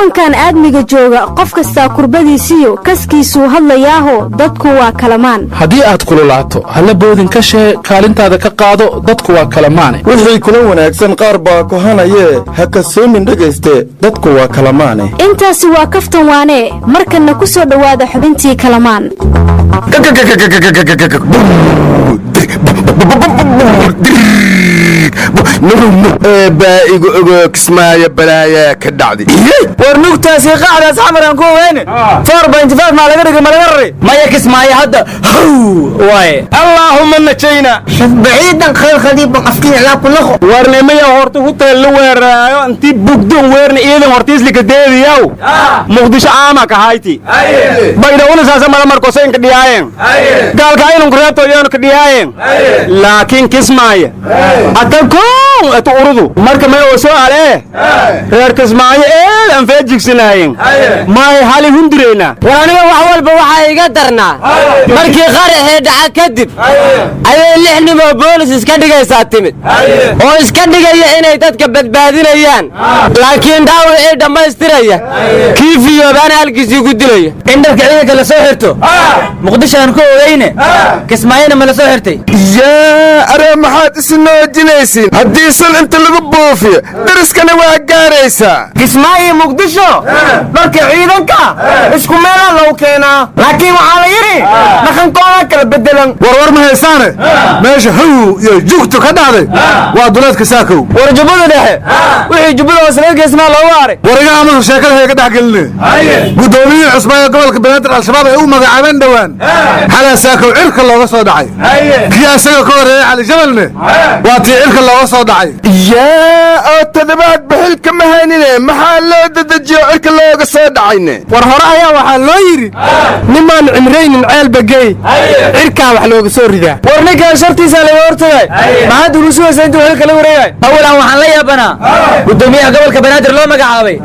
Koonkan aadmiga jooga, qof kastaa kurbadiisiyo kaskiisuu hadlayaaho, dadku waa kalamaan. Haddii aad kululaato, halla boodin ka shee, kaalintaada ka qaado, dadku waa kalamaane. Wixii kula wanaagsan qaar baa kohanayee, ha kasoomin dhegayste, dadku waa kalamaane. Intaasi waa kaftan waanee. Markanna ku soo dhowaada xubintii Kalamaan. Eebbaa igu ogo, Kismaayo balaayaa ka dhacday. War nugtaasi qacdaas xamaran ku ogeyne, 4.5 maa laga dhigay? Ma laga raray? Maya, Kismaayo hadda how waaye. Allaahuma najayna. Baciidan khalkhaliiban afkiina ku noqo. Warnimaya, horta hutel la weeraraayo intii bugdon weerna iidan hortiislika deediyaw Muqdisho aama ka hayti Baydhawna saasa mala markosayn ka dhiyaayeen, gaalka aynun kureebtoyanu ka dhiyaayeen, laakiin Kismaayo atan koon atu urudu marka may oo soo alee reer Kismaayo eed aan feejigsanaayeen may hali hundireyna. War aniga wax walba waxaa iga darnaa markii qaraxii dhaca kadib ayay lix nimoo boolis iska dhigaysaa timid oo iska dhigaya inay dadka badbaadinayaan, laakiin dhaawacii dhammaystiraya, kii fiyoobaana halkiisii ku dilaya. In dharka ciidanka la soo xirto Muqdisho aan ku ogeyne, Kismaayona ma la soo xirtay? Yaa aree, maxaad isu noojinaysiin? Haddii sul inta lagu buufiyo, dariskana waa gaaraysaa. Kismaayo, Muqdisho dharka ciidanka isku meelaa lagu keenaa, laakiin waxaa la yidhi dhaqankooda kala bedelan. Warwar ma haysaane, meesha how iyo jugtu ka dhacday waa duleedka Saakow. War Jubbada Dhexe wixii Jubbada Hoose laga geysmaa loogu aray. Wariga amadu sheekada hayga dhex geline. Guddoomiyihii cusbaa ee gobolka Banaadir Al-Shabaab ay u magacaabeen dhowaan xalaa Saakow cirka looga soo dhacay. Kii asaga ka horreeyey, Cali Jabalne, waa tii cirka looga soo dhacay. Yaa oo toddobaad baxilka ma haynine, maxaa loo dedejiyo cirka looga soo dhacayne? War hore ayaa waxaa loo yidhi, nimaan cimraynin ceelba geey, cirkaa wax looga soo ridaa. War ninkan shartiisa laga hortagay, maxaad ugu sugaysaa intuu xilka la wareegay? Awalan waxaan la yaabanaa gudoomiyaha gobolka Banaadir loo magacaabay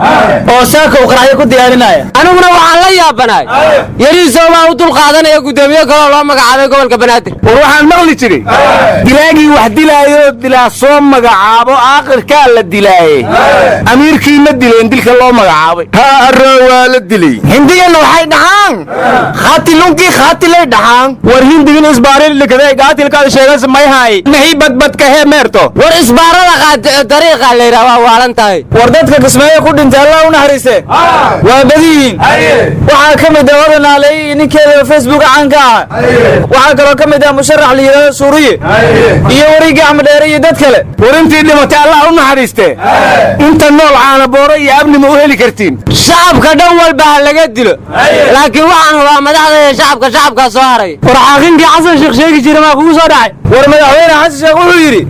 oo Saakow qaraxyo ku diyaarinaya. Aniguna waxaan la yaabanahay Yariisoo baa u dul qaadanaya guddoomiye kaloo loo magacaabay gobolka Banaadir. War waxaan maqli jiray, dilaagii wax dilaayoo dilaa soo magacaabo, aakhirkaa la dilaaye. Amiirkii ma dileen dilka loo magacaabay? Haa, aroo waa la dilay. Hindiganna waxay dhaxaan khaatilunkii khaatilay dhaxaan. War hindigin isbaarildhikaday gaatilkaad sheegas may hay maxii badbadka hee meerto. War isbaarada qaadico dariiqaa la yidhaha, waa waalan tahay. War dadka Kismaayo ku dhintay, Allah u naxariiste, waa badiyihiin. Waxaa ka mid ah Odanaaleey iyo ninkeeda Facebook caanka ah. Waxaa kaloo ka mid ah musharax la yidhaahdo Suuriye iyo wariigii Axmed Dheere iyo dad kale. War intii dhimatay Allah u naxariiste, inta nool caana booro iyo abnima u heli kartiin. Shacabka dhan walba ha laga dilo, laakiin waxaan hubaa madaxda iyo shacabka shacabkaa soo haray. War xaaqinkii Xasan Sheekh sheegi jira maa kugu soo dhacay? War madaxweyne Xasan Sheekh wuxuu yidhi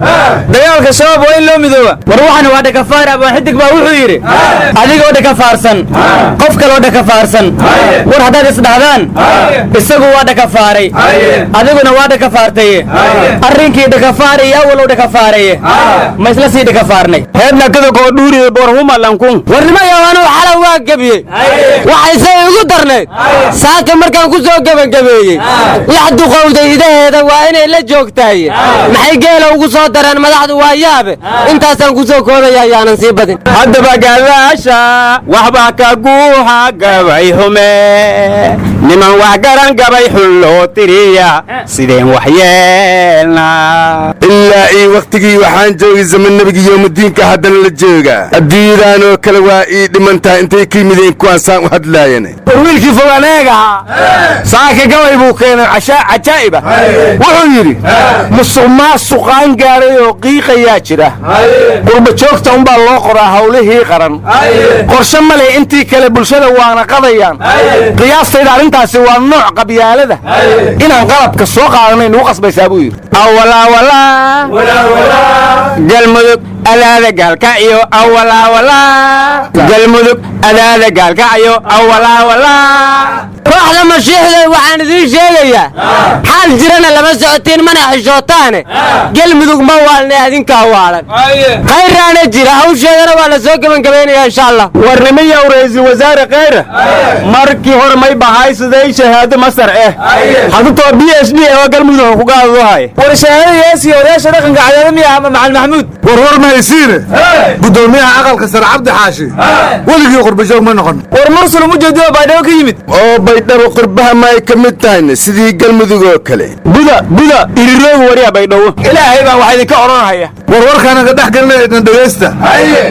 dagaalka Shabaab waa in loo midooba. War waxani waa dhakafaar. Abaan Xidig baa wuxuu yidhi, adigoo dhakafaarsan qof kaloo dhakafaarsan, war haddaad isdhahdaan isagu waa dhakafaaray, adiguna waa dhakafaartaye, arrinkii dhakafaar iyo awalow dhakafaaraye, ma isla sii dhakafaarnay? Heednakada koo dhuuriye borhumalankun. War nimayow, anugu xalay waa gebiyey, waxayse igu darnayd saaka markaan ku soo gebangabeeyey, lax duqowday idaheeda waa inay la joogtahay, maxay geela ugu soo dareen madaxdu? Waa yaabe. Intaasaan ku soo koobaya, ayaanan sii badin. Haddaba gadaasha waxbaa ka guuxa gabay xume, niman wax garan gabay xun loo tiriya, sideen wax yeelna? Ilaa ii wakhtigii waxaan joogay zaman nebiga yoomudiinka, haddana la joogaa adduunyadanoo kale waa ii dhiman tahay. Intay ka yimideen kuwaan saan u hadlaayane? War wiilkii foganeega saaka gabay buu keenay cajaa'iba. Wuxuu yidhi, musuq maasuqaan gaaray oo qiiqayaa jira, qurba joogta unbaa loo qoraa hawlihii qaran, qorshe male intii kale bulshada waana qadayaan. Qiyaastayda arrintaasi waa nooc qabyaalada, inaan qalabka soo qaadanay nugu qasbaysaa, buu yidhi. Galmudug adaada Gaalkacyo, awalaawalaa Galmudug adaada Gaalkacyo, awalaawalaa. Kooxda mashiixda waxaan idiin sheegayaa, xaal jirana lama socotiin mana xishootaane, Gelmudug ma waalne, adinkaa waalan. Khayraana jira, hawsheedana waa la soo gebangabaynayaa, insha Allah. Warnimiyow, ra'iisul wasaare Khayre markii hore may bahay siday shahaado masar eh, hadutoo PhD oo Galmudug ku gaadadohay. War shahaadada yeesiyo odayaasha dhaqanka Cadaado miya ama Macalin Maxamuud? War war ma haysiine guddoomiyaha aqalka sare Cabdi Xaashi weligii qurbajoog ma noqon. War Mursal uma jeediyo Baydhabo ka yimid oo Baydhabo qurbaha maay ka mid tahayna sidii Galmudug oo kale. Buda buda iriroogu wariya Baydhabo. Ilaahay baan wax idinka oranaya. War warkaana ka dhex gelinaya idin dhegaysta.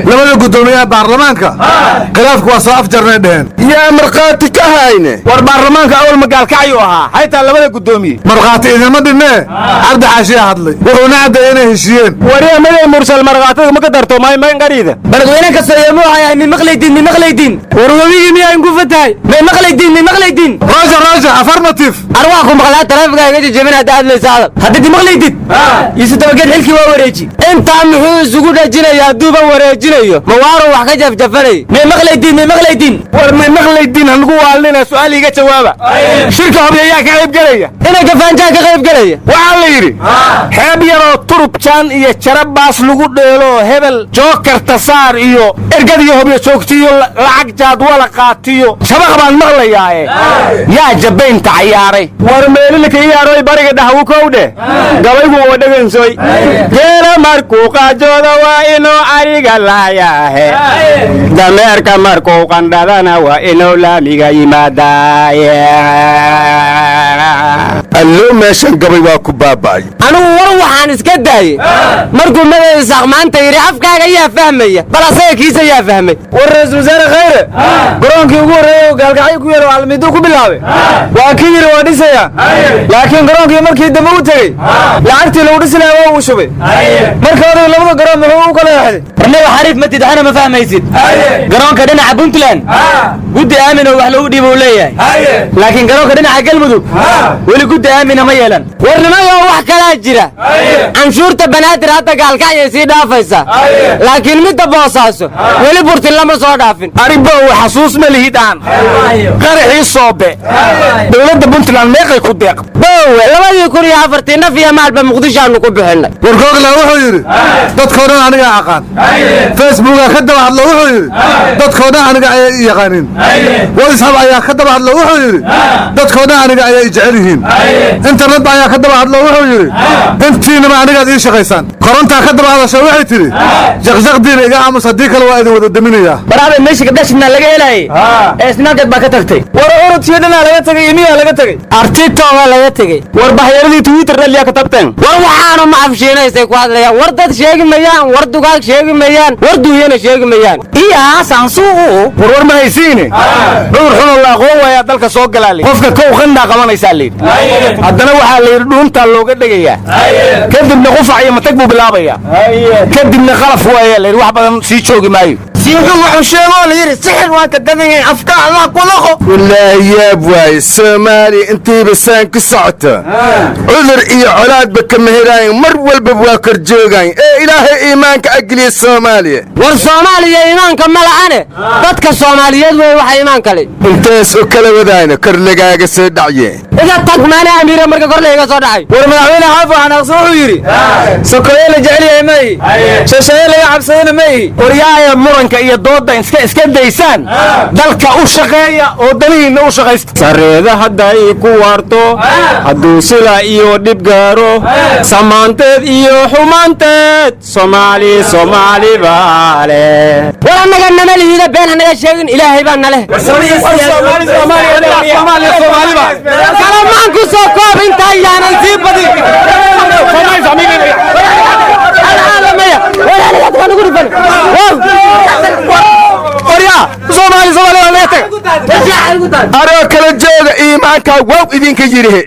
Labada guddoomiyaha baarlamaanka khilaafku waa soo afjarnay dheheen. Yaa markhaati ka hayne? War baarlamaanka awal magaalkacyuu ahaa xaytaa labada guddoomiye. Markhaati idinma dhinnee, Cabdi Xaashiyaa hadlay, wuxuuna caddeeyey inay heshiiyeen. Wariya maday Mursal markhaatada ma ka darto may mangariida. Beledweyne kasta iyo muuxaya mi maqlaydin, mi maqlaydin? War webigii miyaa inku fatahay? Mi maqlaydin, mi maqlaydin? Roger, roger, affirmative. Arwaa ku maqlaa, taleefanka iga jejebin hadda hadlaysa hadal. Haddii maqlaydid, Yuusuf Dabageed xilkii waa wareeji. Intaa muxuu isugu dhajinayaa? Hadduuba wareejinayo, mawaaro wax ka jafjafanay. Mi maqlaydin, mi maqlaydin? War may maqlaydin? Hanugu waalnina, su'aal iiga jawaaba. Shirka hobyo ayaa ka qayb gelaya? Inay gafaanjaa ka qayb gelaya. Waxaa la yidhi xeeb yaroo turub jaan iyo jarabaas lagu dheelo, hebel jookarta saar iyo ergadiyo hobyo joogtiyo lacag jaadwala qaatiyo shabaq baan maqlayaae, yaa jabaynta cayaaray? War meelilka iyaaroy bariga dhaxwu kowdhe gabaygu wa dhegansoy. Geela markuu qaajooda waa inuu ariga laayaahe, dameerka markuu qandhadana waa inuu laamiga yimaadaaye. Allo, meeshan gabay waa ku baaba'ay. Anigu war waxaan iska daayey markuu madada Isaaq maanta yidhi afkaaga yaa fahmaya, bal asaga kiisa yaa fahmay? War ra-iisul wasaare Khayre garoonkii ugu horreeyey oo Gaalkacyo ku yaro Almiiduu ku bilaabay waa kii yidhi waa dhisaya, laakiin garoonkii markii dambe u tegey lacagtii lagu dhisi lahaa waa uu shubay. Marka odayga labada garoon muxuu u kala exday? Warnaga xariif matid, waxna ma fahmaysid. Garoonka dhinaca Puntland guddi aamin oo wax lagu dhiibo uu leeyahay, laakiin garoonka dhinaca Galmudug weli guddi aamina ma yeelan. War nimayo, wax kalaa jira. Canshuurta Banaadir hadda Gaalkacyay sii dhaafaysa, laakiin midda Boosaaso weli Burtin lama soo dhaafin. Aribow, xasuus ma lihid aan qaraxii Soobe dowladda Puntland meeqay ku deeq? Bowe, 2004-tii naf iyo maalba Muqdishoaanu ku bixinnay. War Googla wuxuu yidhi dadkoo dhan anigaa aqaan. Facebooka ka daba hadlo wuxuu yidhi dadkoo dhan aniga ayay i yaqaaniin. WhatsApp ayaa ka daba hadlo wuxuu yidhi dadkoo dhan aniga ayay i jecel yihiin. Internet ayaa ka daba hadlo wuxuu yidhi intiinaba anigaad ii shaqaysaan. Korontaa ka daba hadasho waxay tidhi jaqjaqdiina iga aamus, haddii kale waa idin wada daminayaa. Waraabay, meesha gabdha shidnaa laga helaayay ee Snapchat baa ka tagtay. War urudkii dhanaa laga tegay iyo miyaa laga tegey? Artitoga laga tegey. War baxyaradii Twitter liyaa ka tabteen. War waxaanu ma afshiinaysay ku hadlayaan. War dad sheegi mayaan, war dugaag sheegi mayaan, war duunyana sheegi mayaan. War war ma haysiine, cudur xunoo la aqoon waayaa dalka soo galaa layidhi. Qofka kow qandhaa qabanaysaa layidhi, haddana waxaa la yidhi dhuuntaa looga dhegayaa, kadibna qufac iyo matag buu bilaabayaa, kadibna qalaf waayaa layidhi, wax badan sii joogi maayo. Siixu wuxuu sheegoo la yidhi sixir waa ka dadan afka Allah ku laqo. Wallaahi yaab waaye, Soomaaliya intayba saan ku socota cudur iyo colaadba kama helaayan, mar walbaba waa kor joogayan. Ee Ilaahay iimaanka ageliya Soomaaliya. War Soomaaliya iimaanka ma la'ane, dadka Soomaaliyeed wey waxa iimaanka le. Intaas u kala wadaayna kor lagaaga soo dhacye. Iga tag maana amiira marka kor layga soo dhacay. War madaxweyne Xaafo xanaaqsan wuxuu yidhi sokoye la jecel yahay ma ihi, shashaye laga cabsadana ma ihi. Waryaaya, muranka iyo doodda iska daysaan, dalka u shaqeeya oo danihiinna u shaqaysta. Sareeda hadday ku waarto, hadduu sila iyo dhib gaaro, samaanteed iyo xumaanteed Soomaali Soomaali baa leh. War annaga nama lihiida, been hanaga sheegin, Ilaahay baa naleh. Kalamaan ku soo koob, intaa yaanan sii badin. Alcaalamaya walaalayaad waa nagu dhufan. Aroo kala jooga, iimaankaa wow idinka yidhi.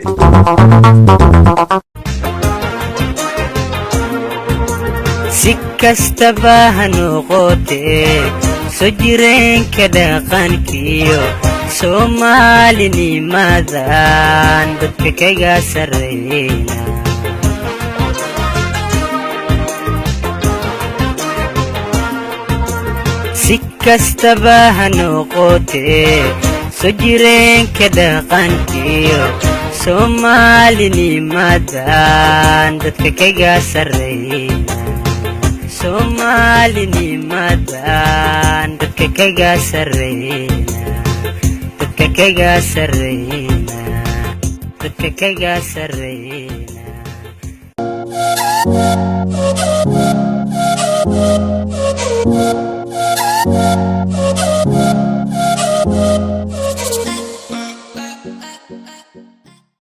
Si kastaba ha noqotee, soo jireenka dhaqankiyo Soomaalinimadan dadka kaga sarrayna. Si kastaba ha noqotee, soo jireenka dhaqankiyo Soomaalinimadan dadka kaga sarrayna. Soomaalinimadan dadka kaga sarrayna, dadka kaga sarrayna, dadka kaga sarrayna. Thank you.